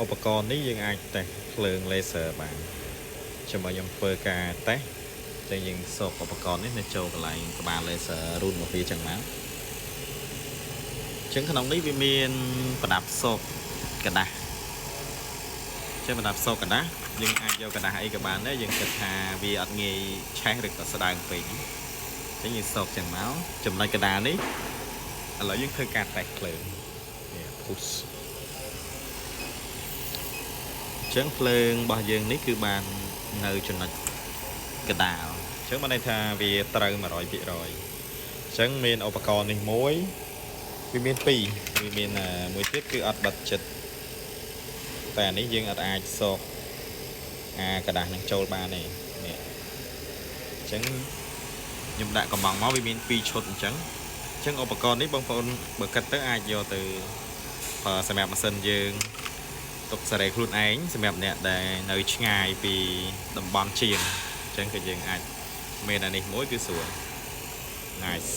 ឧបករណ៍នេះយើងអាចតេស្តភ្លើង laser បានចាំឲ្យខ្ញុំធ្វើការតេស្តចឹងយើងស៊កឧបករណ៍នេះនៅចូលកន្លែងក្បាល laser រូនរបស់វាចឹងមកចឹងក្នុងនេះវាមានប្រដាប់ស៊កក្រដាសចឹងប្រដាប់ស៊កក្រដាសយើងអាចយកក្រដាសអីក៏បានដែរយើងគិតថាវាអត់ងាយឆេះឬក៏ស្ដើងពេកចឹងយើងស៊កចឹងមកចំណុចកណ្ដាលនេះឥឡូវយើងធ្វើការតេស្តភ្លើងនេះ push អញ្ចឹងភ្លើងរបស់យើងនេះគឺបាននៅចំណុចកណ្ដាលអញ្ចឹងបានន័យថាវាត្រូវ100%អញ្ចឹងមានឧបករណ៍នេះមួយវាមានពីរវាមានមួយទៀតគឺអត់បិទចិត្តតែអានេះយើងអត់អាចស៊កអាក្រដាសនឹងចូលបានទេនេះអញ្ចឹងខ្ញុំដាក់កំងមកវាមាន2ឈុតអញ្ចឹងអញ្ចឹងឧបករណ៍នេះបងប្អូនបើគិតទៅអាចយកទៅប្រើសម្រាប់ម៉ាស៊ីនយើង ទុកសេរីខ្លួនឯងសម្រាប់អ្នកដែលនៅឆ្ងាយពីតំបន់ជាងអញ្ចឹងក៏យើងអាចមានអានេះមួយគឺស្រួល nice.